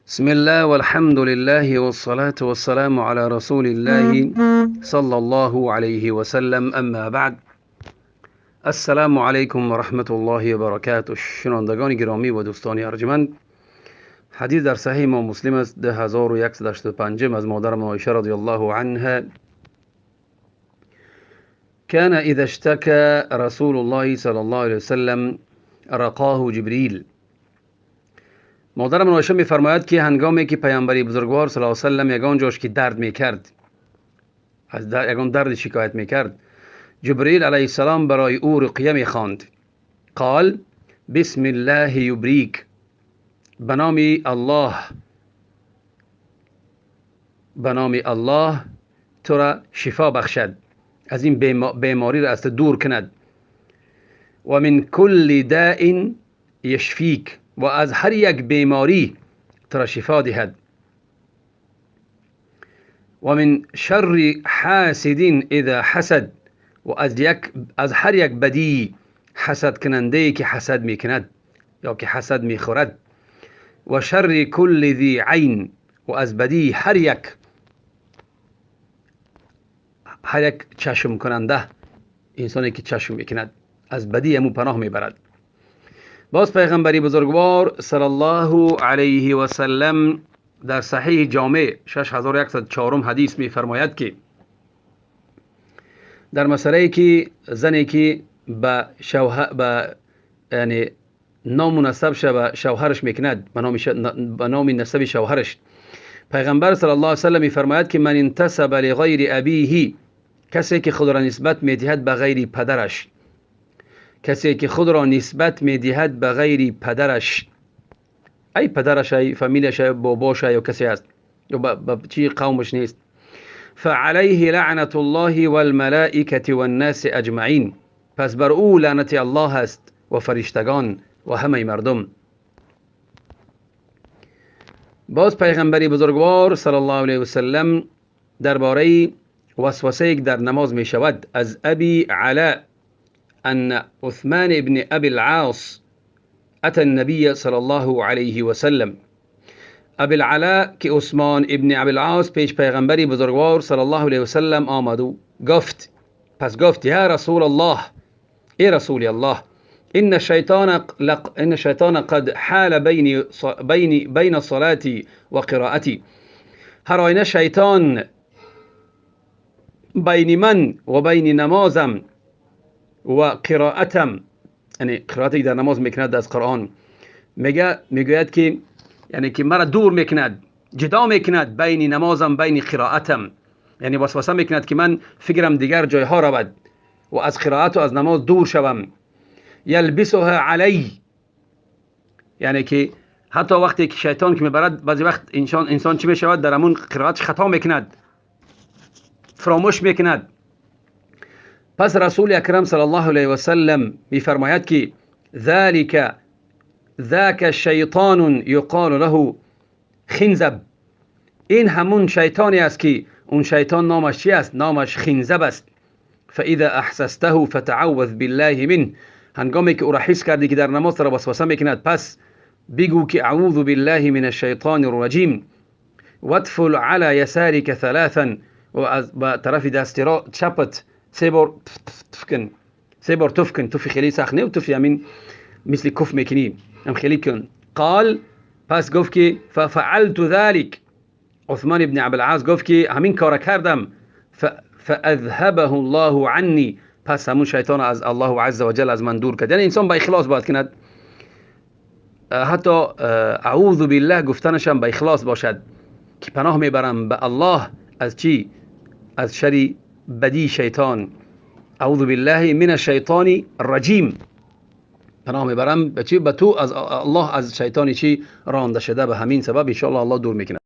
بسم الله والحمد لله والصلاة والسلام على رسول الله صلى الله عليه وسلم، اما بعد. السلام علیکم و رحمت الله و برکاته. شنوندگان گرامی و دوستان ارجمند، حدیث در صحیح امام مسلم است، 2185، از مادر عایشه رضی الله عنها: كان اذا اشتكى رسول الله صلى الله عليه وسلم رقاه جبریل. مادرم عایشه میفرماید که هنگامی که پیامبری بزرگوار صلی الله علیه و سلم یگان جاش که درد میکرد، از در یگان درد شکایت میکرد، جبریل علیه السلام برای او رقیه میخواند. قال: بسم الله یبریک، به نام الله، به نام الله تو را شفا بخشد، از این بیماری را از تو دور کند. و من کل داء یشفیک، و از هر یک بیماری تو را شفا دهد. و من شر حاسد اذا حسد، و از هر یک بدی حسد کننده که حسد میکند یا که حسد میخورد. و شر کل ذی عین، و از بدی هر یک چشم کننده، انسانی که چشم میکند، از بدی امو پناه میبرد. باز پیغمبری بزرگوار صلی الله علیه و سلم در صحیح جامع 6104 حدیث میفرماید که در مسئله که زنی که به شوهر، به یعنی نام و نسب به شوهرش میکند، به نام نسب شوهرش، پیغمبر صلی الله علیه و سلم میفرماید که من انتسب لغیر ابیه، کسی که خود را نسبت میدهد به غیر پدرش، کسی که خود را نسبت میدهد به غیر پدرش، ای پدرش، ای فامیلش، ای باباش یا کسی است یا به چی قومش نیست، فعليه لعنة الله والملائكة والناس اجمعین، پس بر او لعنت الله است و فرشتگان و همه مردم. باز پیغمبری بزرگوار صلی الله علیه وسلم درباره وسوسه که در نماز می شود، از ابی علاء ان عثمان ابن ابي العاص اتى النبي صلى الله عليه وسلم. ابی العلاء که عثمان ابن ابی العاص پیش پیغمبری بزرگوار صلی الله علیه وسلم آمد و گفت، پس گفت: یا رسول الله، ای رسول الله، ان الشیطان قد حال بین صلاتي وقراءتي، هر آینه شیطان بین من و بین نمازم و قرائتم، یعنی قرائتی در نماز میکند از قرآن، میگه، میگوید که یعنی که مرا دور میکند، جدا میکند بین نمازم، بین قرائتم، یعنی وسوسه میکند که من فکرم دیگر جایها رود و از قرائت و از نماز دور شوم. یلبسها علی، یعنی که حتی وقتی که شیطان که میبرد، بعضی وقت انسان چی میشود؟ در همون قرائت خطا میکند، فراموش میکند. پس رسول اکرم صلی الله علیه و سلم میفرماید که ذلك ذاك شیطان یقال له خنزب، این همون شیطانی است که اون شیطان نامش چی است؟ نامش خنزب است. فاذا احسسته فتعوذ بالله منه، هنگامی که او را حس کردی که در نماز را وسوسه میکند، پس بگو که اعوذ بالله من الشیطان الرجیم واتفل على يسارك ثلاثا، و از به طرف دست را چپت سه بار تف کن، سه بار تف کن. تفی خیلی سخت نه و تفی همین مثل کف میکنی، هم خیلی کن. قال، پس گفت که ففعلت ذلك، عثمان ابن ابی العاص گفت که همین کار کردم، فاذهبه الله عني، پس همون شیطان از الله عز وجل از من دور کرد. یعنی انسان با اخلاص باید کند، حتی اعوذ بالله گفتنش هم با اخلاص باشد که پناه میبرم به الله از چی؟ از شر بدی شیطان. اعوذ بالله من الشیطان الرجیم، پناه میبرم به چی؟ به تو از الله، از شیطانی چی؟ رانده شده. به همین سبب انشاءالله الله دور میکنه.